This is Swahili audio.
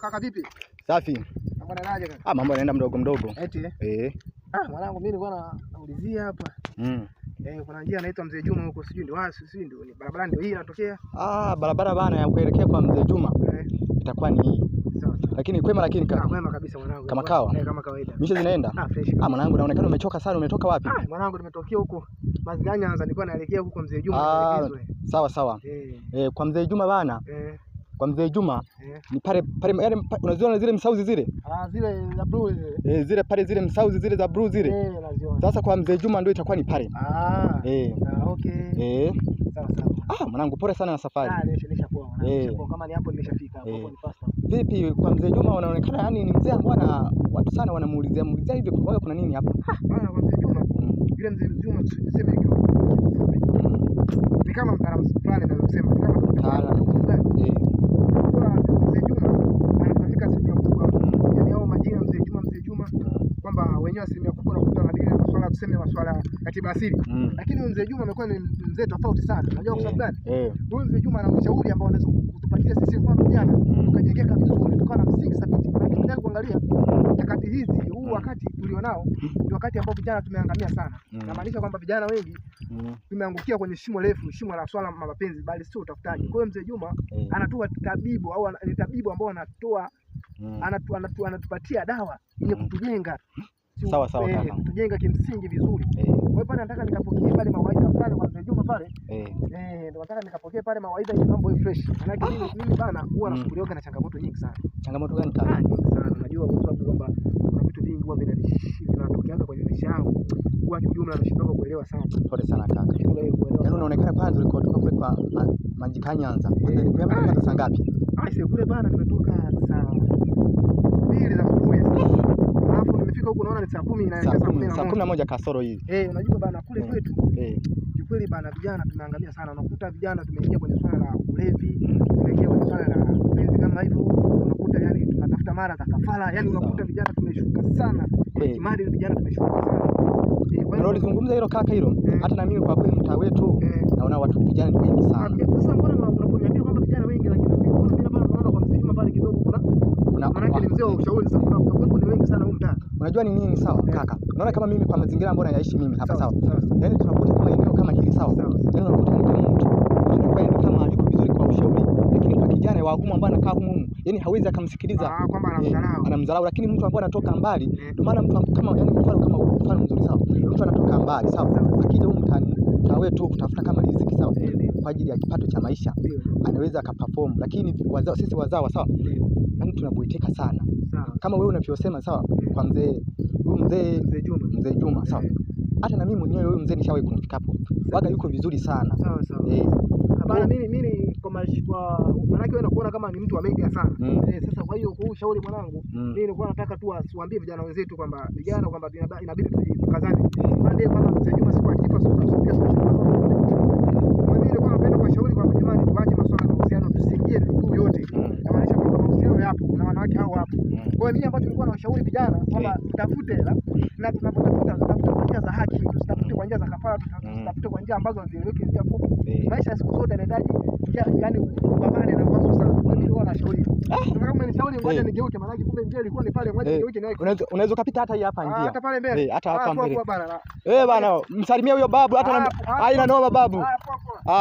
Kaka vipi? Safi. Mambo yanaendaje kaka? Ah, mambo yanaenda mdogo mdogo. Eti eh? Eh. Ah, mwanangu mimi nilikuwa naulizia hapa. Kuna njia inaitwa Mzee Juma huko, sijui ndio wapi, sijui ndio ni barabara ndio hii inatokea. Ah, barabara bana ya kuelekea kwa Mzee Juma. Itakuwa ni hii. Sawa sawa. Lakini kwema, lakini kaka. Ah, kwema kabisa mwanangu. Kama kawa? Eh, kama kawaida. Mishe zinaenda? Ah, fresh. Ah, mwanangu naonekana umechoka sana, umetoka wapi? Ah, mwanangu nimetokea huko Maziganyanza, nilikuwa naelekea huko kwa Mzee Juma Ah, naelekezwa. sawa sawa. Eh. Eh, kwa Mzee Juma bana. Eh. Kwa Mzee Juma Eh. ni pale pale, yale unaziona zile msauzi zile? Ah, zile za blue zile. Eh, zile pale zile msauzi zile za blue zile. Eh, naziona. Sasa kwa Mzee Juma ndio itakuwa ni pale. Ah. Eh. Ah, okay. Eh. Sawa sawa. Ah, mwanangu pole sana na safari. Ah, nishapoa mwanangu. Eh. Nishapoa. Kama ni hapo nimeshafika hapo, Eh. hapo ni faster. Vipi kwa Mzee Juma unaonekana yani ni mzee ambaye ana watu sana wanamuulizia muulizia hivi kwa kuna nini hapa? Ah, bana kwa Mzee Juma. Yule Mzee Juma tuseme kiufupi. Ni kama mtaalamu fulani naweza kusema, ni kama Mtaalamu. fulani. Eh. Kwa Mzee Juma anafahamika asilimia kubwa, yani hao majina Mzee Juma, Mzee Juma, kwamba wenyewe asilimia kubwa unakuta wanadili na masuala tuseme masuala ya tiba asili. Lakini huyu Mzee Juma amekuwa ni mzee tofauti sana. Unajua kwa sababu gani? Eh. Huyu Mzee Juma ana ushauri ambao anaweza kutupatia sisi mfano vijana, tukajengeka vizuri, tukawa na msingi thabiti. Maana tukiendelea kuangalia nyakati hizi, huu wakati tulionao ni wakati ambao vijana tumeangamia sana. Namaanisha kwamba vijana wengi tumeangukia kwenye shimo refu, shimo la swala la mapenzi, bali sio utafutaji. Kwa hiyo Mzee Juma anatoa tabibu au ni tabibu ambao anatoa anatupatia dawa yenye kutujenga. Sawa sawa kaka. Kutujenga kimsingi vizuri. Eh. Kwa hiyo pale nataka nikapokee pale mawaidha fulani kwa Mzee Juma pale. Eh. Eh, ndio nataka nikapokee pale mawaidha ili mambo iwe fresh. Maana mimi bana huwa nasumbuliwa na changamoto nyingi sana. Changamoto gani kaka? Ah, nyingi sana. Unajua kwa sababu kwamba kuna vitu vingi huwa vinatokeaga kwenye maisha yangu. Huwa kiujumla nashindwa kuelewa sana. Pole sana kaka. Nashindwa kuelewa. Yaani unaonekana kwanza ulikotoka kule kwa Majikanyanza. Eh. Umeamka saa ngapi? Ah, sasa kule bana nimetoka saa 2 za asubuhi. Alafu nimefika huku naona ni saa 10 inaelekea saa 11. Saa 11 kasoro hii. Eh, unajua bana kule kwetu. Eh. Kiukweli bana vijana tumeangamia sana. Unakuta vijana tumeingia kwenye swala la ulevi, tumeingia kwenye swala la mapenzi kama hivyo. Unakuta yani tunatafuta mara za kafara, yani unakuta vijana tumeshuka sana. Kimaadili vijana tumeshuka sana. Kwa hiyo Unalizungumza hilo kaka hilo. Hata na mimi kwa kweli mtaa wetu naona watu vijana ni wengi sana. Sasa mbona unaponiambia kwamba vijana wengi, lakini mimi mbona mimi hapa naona kwa Mzee Juma pale kidogo kuna maana yake ni mzee wa ushauri. Sasa kuna kutakuwepo ni wengi sana huko mtaa. Unajua ni nini sawa kaka? Unaona kama mimi kwa mazingira ambayo nayaishi mimi hapa sawa. Sawa. Yaani tunakuta kama eneo kama hili sawa. Yaani unakuta ni kama mtu anakuwa yani kama yuko vizuri kwa ushauri, lakini kwa kijana wa humu ambaye anakaa humu, yani hawezi akamsikiliza. Ah, kwamba anamdharau. Anamdharau, lakini mtu ambaye anatoka mbali, ndio maana mtu kama yani mfano kama mfano mzuri sawa. Mtu anatoka mbali sawa. Akija humu mtaani mtaa wetu kutafuta kama riziki sawa, kwa ajili ya kipato cha maisha, anaweza akaperform, lakini wazao, sisi wazawa sawa, yani tunabweteka sana. Kama wewe unavyosema sawa, kwa mzee huyu mzee Mzee Juma. Mzee Juma sawa. Hata na mimi mwenyewe huyu mzee nishawahi kumfika hapo. Waga yuko vizuri sana. Sawa sawa. Eh. Hapana, mimi kwa maana yake wewe nakuona kama ni mtu wa media sana. Sasa kwa hiyo kwa ushauri mwanangu, mimi nilikuwa nataka tu asiwaambie vijana wenzetu kwamba vijana kwamba inabidi tukazane. Maana kwamba Mzee Juma siku akifa siku tutamsubia siku. Kwa mimi nilikuwa napenda kuwashauri kwamba jamani, tuache masuala ya mahusiano, tusiingie miguu yote. Namaanisha kwamba mahusiano yapo na wanawake hao wapo. Kwa hiyo mimi ambacho nilikuwa nawashauri vijana kwamba tutafute hela, na tunapotafuta tutafute kwa njia za haki, tusitafute kwa njia za kafara, tusitafute kwa njia ambazo hazieleweki, njia fupi. Maisha siku zote yanahitaji yani kupambana na wazo sana. Kwa hiyo nilikuwa nashauri. Sasa kama umenishauri ngoja nigeuke, maana kumbe njia ilikuwa ni pale, ngoja nigeuke niwahi. Unaweza kupita hata hii hapa njia. Hata pale mbele. Hata hapa mbele. Poa bana. Bana, msalimie huyo babu hata haina noma babu. Poa poa.